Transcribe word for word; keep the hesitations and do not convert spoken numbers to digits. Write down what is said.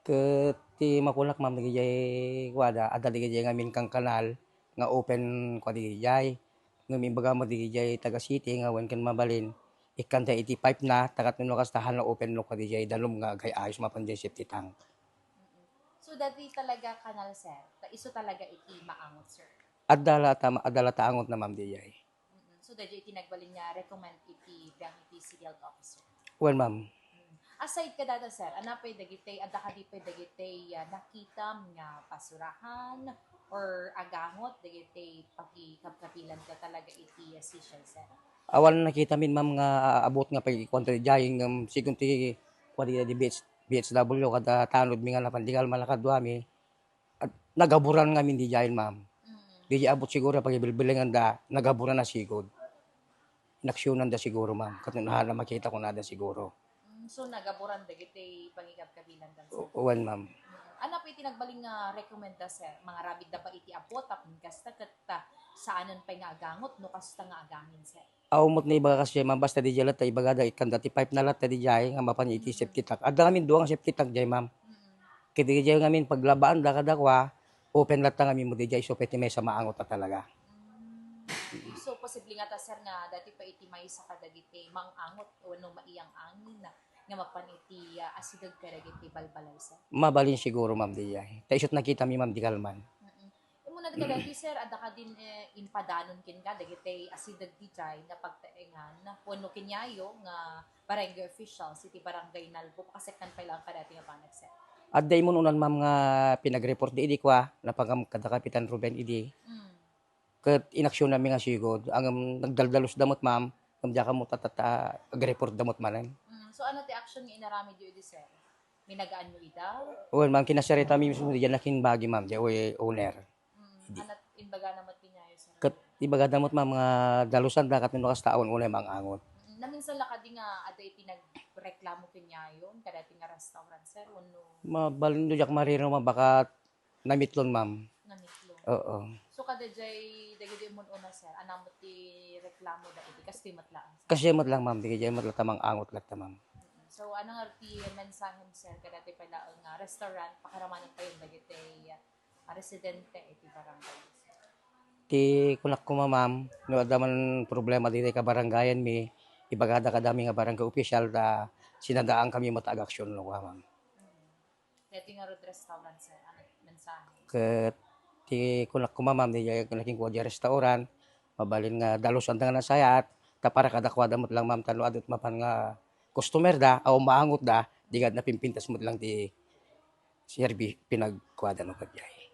Ket ti makunak, ma'am, dagijay kuada, adda dagijay ngamin kankanal nga open kua dagijay. Ngem imbaga met dagijay taga city nga wen ken mabalin, ikkanda iti pipe na, ta ket no kasta, haan la open loop kua dagijay danum nga agay-ayos mapan jay safety tank. So, dati talaga kanal, sir? Ta isu talaga iti maangot, sir? Adda la ta, adda la ta angotna, ma'am, dayjay. Mm-mm. So, dayjay iti nagbalin nga recommend iti biang iti city health officer? Wen, ma'am. Mm. Aside kadata, sir, ania pay dagiti, adda kadi pay dagiti, ah, nakitam nga basurahan or agangot dagiti pakikabkabilan ta talaga iti, ah, Seychelles, sir? Awan nakitamin, ma'am, nga aabot nga pagikuan ta dayjay, ngem sigun ti kuan dayjay di B H, B H W kada tanod mi nga napan di kalman a kaduami, at nagaburan ngamin dayjay, ma'am. Mm. Dayjay abot siguro pagibilbilinganda, nagaburan a sigud. Inaksionanda siguro, ma'am. Ket no haan a makita kunada siguro. Mm, so, nagaburan dagiti pangikabkabilan, sir? O-, wen, ma'am. Mm. Ania pay iti nagbalin nga recommend da, sir? Mangaramidda pay iti apo tapno kasta ket, ah, saanen pay nga agangot no kasta nga agamin, sir? Aw met nga ibaga kasi, ma'am, basta dayjay latta ibagada, ikkanda ti pipe na latta dayjay nga mapan iti safety tank. Adda ngamin dua nga safety tank jay, ma'am. Mm. Ket dayjay ngamin paglabaanda kadakuada, open latta ngamin met dayjay, isu pay ti maysa maangot a talaga. Mm. So, posible ngata, sir, nga dati pay iti maysa kadagiti maang-angot wenno maiyang angin nga mapan iti, ah, asideg kadagiti balbalay, sir? Mabalin siguro, ma'am, dayjay. Ta isu't nakitami, ma'am, di kalman. Mm-mm. Immuna kadagiti, sir, adda kadin, eh, impadanon kenka dagiti asideg dayjay nga pagtaengan wenno kaniayo nga barangay officials iti Barangay Nalbo, pakasaknaan pay laeng kadaytoy nga banag, sir? Adda immun-unan, ma'am, nga pinag-report idi kua, napan kada Kapitan Ruben idi. Mm. Ket inaksionanmi nga sigud, ngem nagdaldalosda met, ma'am, ngem diak ammo ta, ta, ta, ag-report da met manen. Mm. So, ania ti action nga inaramidyo idi, sir? Minagaanyo ida? Wen, ma'am, kinasiaritami mismo diay nakimbagi, ma'am, diay owner. Mm, ket imbagana met kaniayo, sir? Ket ibagada met, ma'am, nga dalusan da ket no kasta, awan unay maang-angot. Mm, naminsan la kadi nga adda iti nagreklamo kaniayo, kadaytoy nga restaurant, sir, wenno? Mabalin no diak mariro, ma'am, baka namitlon, ma'am. Namitlon. Oo. So, kadayjay, dagiti immun-una, sir, ania met ti reklamoda idi? Kastoy met laeng, sir? Kastoy met laeng, ma'am. Dagijay met latta maang-angot latta, ma'am. Mm. So, ania ngarud ti mensahem, sir, kadaytoy pay laeng nga restaurant, pakaramanen payen dagiti, ah, residente iti barangay, sir? Ti kunak koma, ma'am, no adda man problema ditoy kabarangayanmi, ibagada kadami nga barangay official ta sinadaankami met ag-aksyon no kua, ma'am. Mm. Daytoy ngarud restaurant, sir, ania ti mensahe? Ket ti kunak koma, ma'am, dayjay nga nakinkua diay restaurant, mabalin nga dalusanda nga nasayaat, ta para kadakuada met laeng, ma'am, ta no adda met mapan nga customer da, awan maangotda, di nga napimpintas met laeng ti serbi-, pinagkuada no kadiay.